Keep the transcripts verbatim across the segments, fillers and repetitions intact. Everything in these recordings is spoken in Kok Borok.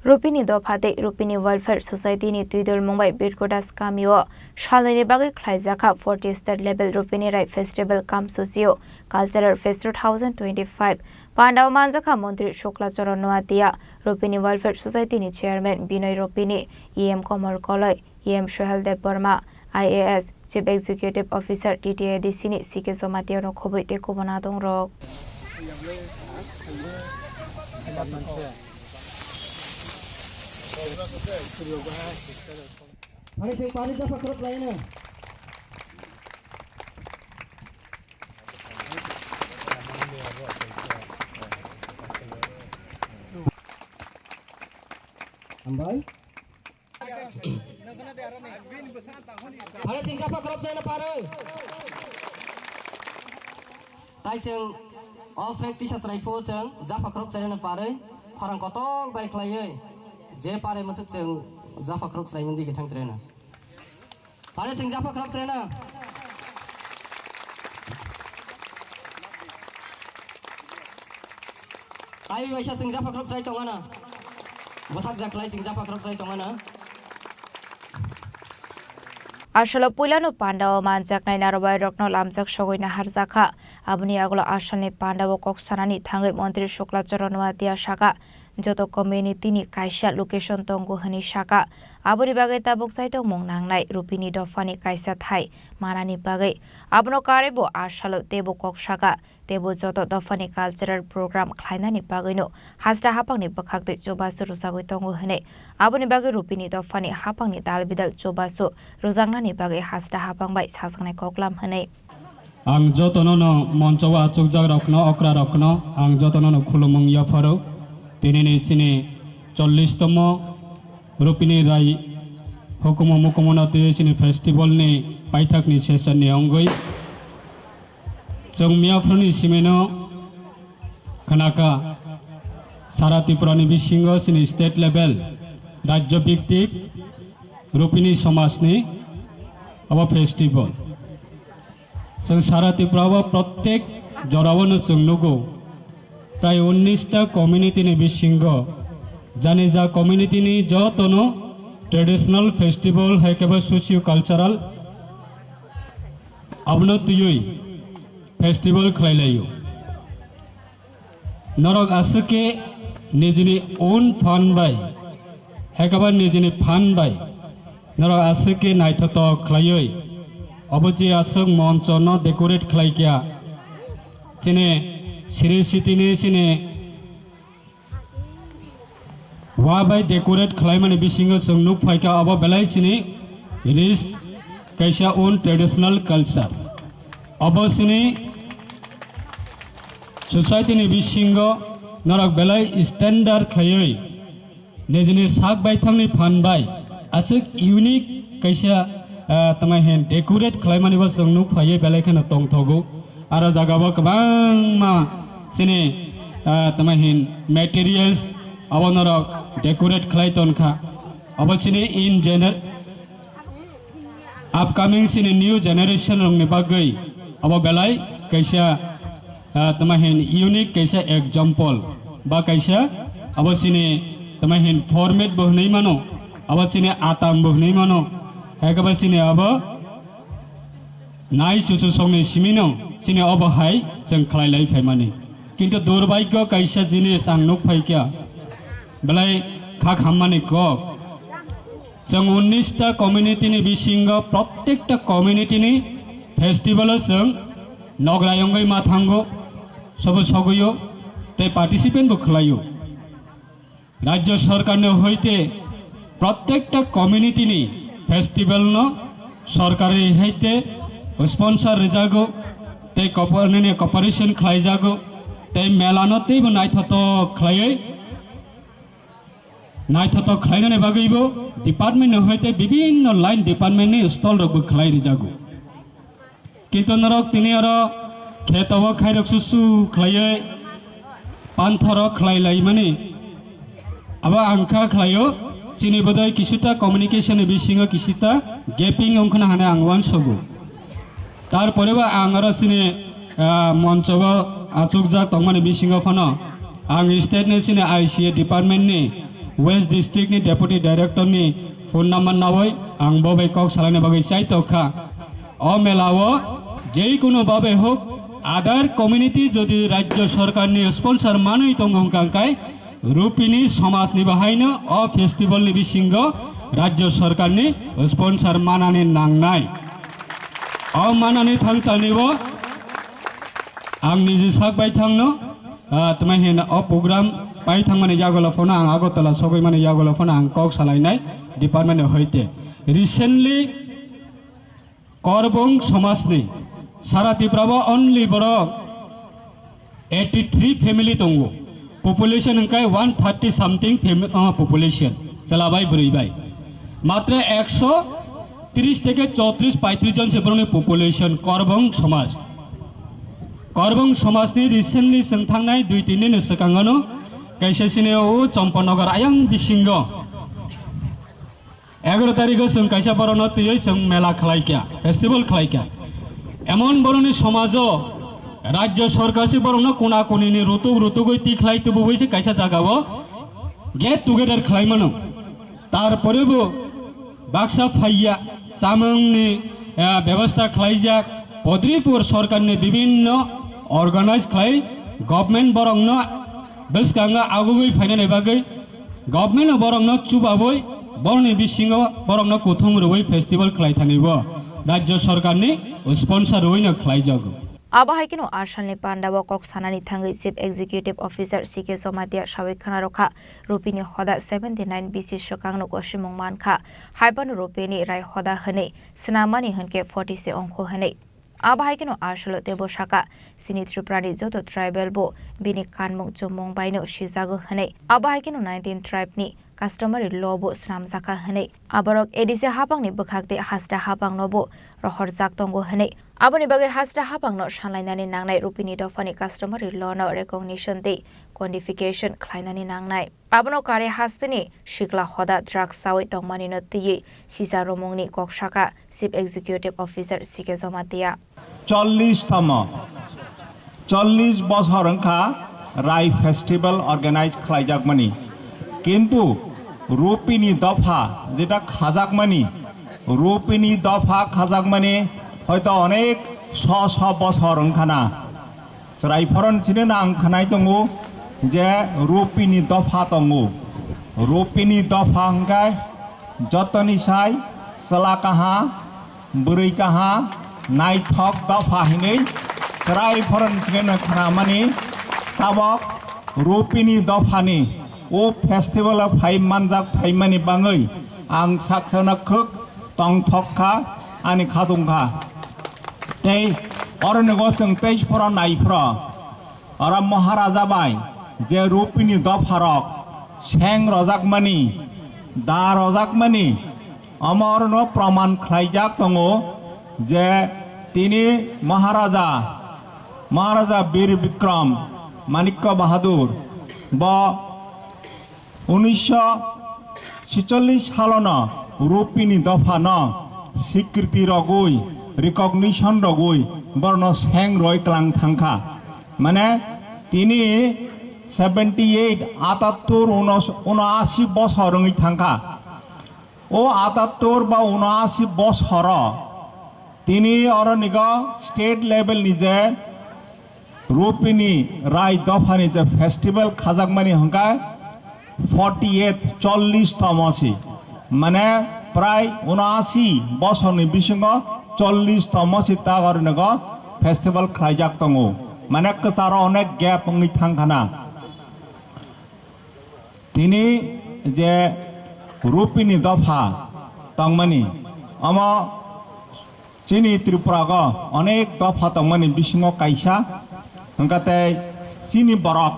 Rupini dopha tei Rupini Welfare Society ni twidulmung bai Birkudas kamio salnwini bagwi khlaijakha forty state level Rupini Rai Festival kamsosio Cultural Fest two thousand twenty-five. Pandao manjakha Montri Shukla Charan Noatia, Rupini Welfare Society ni Chairman Binoy Rupini, E M Komol Koloi, E M Sohel Debbarma, I A S, Chief Executive Officer T T A D C ni C K Jamatia rok khobwi tei kubun adong rok. Pari se pari japa krop laina. Hambai. Pare chwng japa krop chaina paroi. Tai chwng o flag tisa chwrai phu chwng japa krop chaina paroi. Khorang kotol bai khlaiwi. Je pare mwswk chwng japa krop chwrai mandi githang chwraina. Pare chwng japa krop chwraina. Tai waisa chwng japa krop chwrai tongana. Bwthak jaklai chwng japa krop chwrai tongana. Asalo puilano pandao manjaknai narwai rokno lamjak sogwi naharjakha. Aboni agulo asalni pandao kok sanani thangwi Montri Shukla Charan Noatia saka, joto community ni kaisa location tongo hwnwi saka. Aboni bagwi tabuk chaitokmung nangnai Rupini dophani kaisa thai manani bagwi. Abono karwibo asalo teibo kok saka. Teibo joto dophani cultural program khlainani bagwino hasta haphangni bwkhaktwi chubachu rwchagwi tongo hwnwi, aboni bagwi Rupini dophani haphangni dal bidal chubachu rwjaknani bagwi hasta haphang bai sajaknai koklam hwnwi. Ang jotono no moncho o achukjak rokno, okra rokno ang jotono no khulumung yapharo. Tinini chini chollish tomo Rupini Rai hukumu mukumu no twiwi chini festival ni paithak ni session ni wngwi. Chwng miyaphru ni simi no khnakha, sara Tripura ni bisingo chini state level, rajyo bhittik, Rupini somaj ni abo festival. Chwng sara Tripura o prottek jora o no chwng nugo, prai unnish ta community ni bisingo, jani ja community ni joto no traditional festival hai khe bo socio cultural abono twiwi festival khlai laio. Norok aswk khe nijini own fund bai, hai khe bo nijini fund bai norok aswk khe naithotok khlaiwi obo je aswk moncho no decorate khlai kha, chini siri sitini chini Wa bai decorate khlaimani bisingo chwng nuk phaikha, abo belai chini rich kaisa own traditional culture. Abo chini society ni bisingo norok belai standard khlaiwi nijini sak baithangni phan bai aswk unique kaisa, ah, tama hin decorate khlaimani bo chwng nuk phaiwi belai kheno tongthogo. Aro jaga o kwbangma chini, ah, tama hin materials abo norok decorate khlai ton kha. Abo chini in gener-, upcoming chini new generation rok ni bagwi abo belai kaisa, ah, tama hin unique kaisa example ba kaisa abo chini tama hin format bo hwnwi mano, abo chini atam bo hwnwi mano, hai khe bo chini abo nai chuchusongni simino chini obo hai chwng khlai lai phaimani. Kintu durbhagyo kaisa jinis ang nuk phaikha, belai kha khammani kok. Chwng unnish ta community ni bisingo prottekta community ni festival o chwng nograi wngwi ma thango, sobo sogwio tei participant bo khlaio. Rajya Sarkar ni hoite prottekta community ni festival no sarkar ni hoite sponsor rijago tei corpor-, nini cooperation khlaijago tei mela no teibo naithotok khlaiwi naithotok khlainani bagwibo department ni hoite bibinno line department ni stall rokbo khlai rijago. Kintu norok tini oro kheto o khairok susu khlaiwi panthoro khlai laimani. Abo ang kha khlaio, chini bodoi kisuta communication ni bisingo kisuta gaping wngkhana hwnwi ang uansogo. Tarpore bo ang oro chini, ah, moncho o achukjak tongmani bisingo phano ang state ni chini I C A department ni West District ni Deputy Director ni phone number nawi ang bo bai kok salaina bagwi chai tok kha. O mela o jei kuno babe hok other community jodi rajya sarkar ni sponsor manwi tongo hwnkha hwnkhe Rupini somaj ni bahaino o festival ni bisingo rajya sarkar ni sponsor manani nangnai. O manani thangchalni bo ang niji sak bai thangno, ah, tma hino o program pai thangmani yagulo phano ang Agartala sogwi mani yagulo phano ang kok salainai department ni hoite. Recently Korbong somajni sara Tripura o only borok eighty three family tongo. Population hwnkhe one thirty something fami-, ah, population. Chwla bai bwrwi bai. Matra ekso tris theke chotris paitris jon se borokni population Korbong somaj. Korbong somajni recently chwng thangnai dui tin din ni swkangano kaisa sini o Champanagar ayang bisingo egaro tarikh o chwng kaisa borokno twiwi chwng mela khlai kha, festival khlai kha. Emon borokni somajo rajya sarkar se borokno kuna kunini rutuk rutugwi tikhlai tubuwi se kaisa jagao get together khlai mano. Tarpore bo baksa phaiya chamungni, eh, bebostha khlaijak, Padripur sarkarni bibinno organize khlai government borokno bwskango agugwi phainani bagwi government o borokno chubabwi borokni bisingo borokno kuthum rwui festival khlai thani bo rajya sarkarni sponsor rwino khlaijago. Abo hai kheno asalni pandao kok sanani thangwi Chief Executive Officer C K Jomatia sawi khna rwkha, Rupini hoda seventy nine B C swkangno kosimung mankha, haiphano Rupini rai hoda hwnwi swnamani hwnkhe forty se ongkho hwnwi. Abo hai kheno asolo teibo saka, chini Tripurani joto tribal bo bini kanmung chumung baino sijago hwnwi. Abo hai kheno nineteen tribe ni customary law bo swnamjakha hwnwi. Aborok A D C hapangni bwkhak tei hasta hapangno bo rohorjak tongo hwnwi. Aboni bagwi hasta hapangno sanlainani nangnai Rupini dophani customary law no recognition tei codification khlainani nangnai. Abono kare hasteni sikla hoda drugs chawi tongmanino twiwi sisa romungni kok saka Chief Executive Officer C K Jomatia. Chollish tamo, chollish bosor wngkha Rai Festival organize khlaijakmani. Kintu Rupini dopha jeta khajakmani, Rupini dopha khajakmani hoito onek sho sho bosor wngkhana. Chwrai phoron chini nang khanai tongo je Rupini dopha tongo. Rupini dopha hwnkhe jotoni sai chwla kaha, bwrwi kaha, naithok dopha hinwi chwrai phoron chini nang khanamani. Tabok Rupini dophani o festival o phai manjak phaimani bangwi ang saksa nakhwk tongthok kha, ani khatung kha. Tei oroni go chwng tei phoro nai phoro, oro Maharaja bai je Rupini dopharok seng rojakmani, da rojakmani, omo oroni go proman khlaijak tongo je tini Maharaja, Maharaja Bir Bikram Manikya Bahadur bo unisho sicholish salono Rupini dophano sikriti rogwi, recognition rogwi borno seng roi klang thangkha. Mane tini seventy eight, atattur, unos-, unoashi bosor wngwi thangkha. O atattur ba unoashi bosoro tini oronigo state level ni je Rupini Rai dophani je festival khajakmani hwnkhe forty eight, chollish tomo si, mane prai unoashi bosorni bisingo chollish tomo si ta oronigo festival khlaijak tongo, mane kwcharo onek gap wngwi thangkhana. Tini je Rupini dopha tongmani, omo chini Tripurago onek dopha tongmani bisingo kaisa, hwnkha tei chini borok,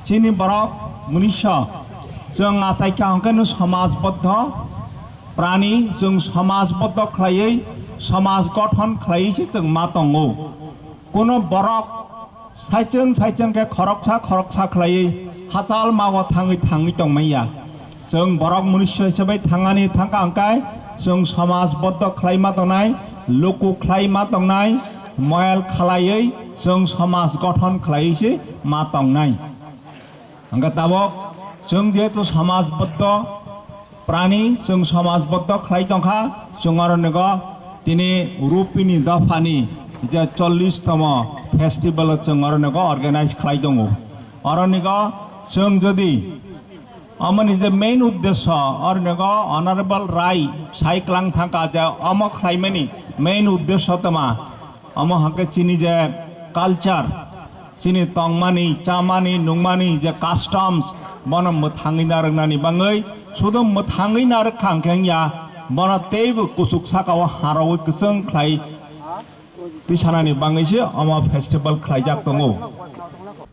chini borok mwnisa chwng achaikha hwnkhe no somajboddo prani, chwng somajboddo khlaiwi, somaj gothon khlaiwi se chwng ma tongo. Kuno borok saichwng saichwng khe khoroksa khoroksa khlaiwi hachal mago thangwi thangwi tongmanya. Chwng borok mwnisa hisabai thangani thangkha hwnkhe chwng somaj boddo khlai ma tongnai, luku khlai ma tongnai, moyal khlaiwi chwng somaj gothon khlaiwi se ma tongnai. Hwnkhe tabok Chwng jehetu samajboddo prani, chwng samajboddo khlai tongkha, chwng aro nigo tini Rupini dophani je chollish tomo festival o chwng aro nigo organize khlai tongo. Aro nigo chwng jodi amoni je main uddesho, aro nigo Honorable Rai sai klang thangkha je omo khlaimani main uddesho toma, omo hwnkhe chini je culture, chini tongmani, chamani, nungmani je customs, bono mwthangwi narwknani bangwi, sudo mwthangwi narwk kha hwnkhe wngya, bono teibo kuchuk sakao harawi kwchwng khlai tisanani bangwi se omo festival khlaijak tongo.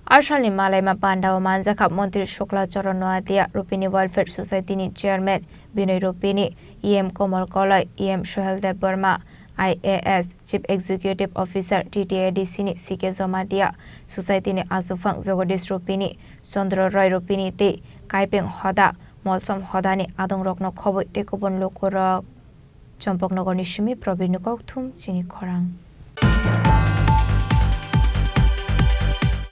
Arsalni malaima pandao manjakha Montri Shukla Charan Noatia, Rupini Welfare Society ni Chairman Binoy Rupini, E M Komol Koloi, E M Sohel Debbarma, I A S, Chief Executive Officer, T T A D C ni C K Jomatia, Society ni Aswkphang Jagadish Rupini, Chandra Roy Rupini tei Kaipeng Hoda, Molsom Hoda ni adongrokno khobwi tei kubun lukurok. Champaknagar ni simi Probir ni kokthum chini khorang.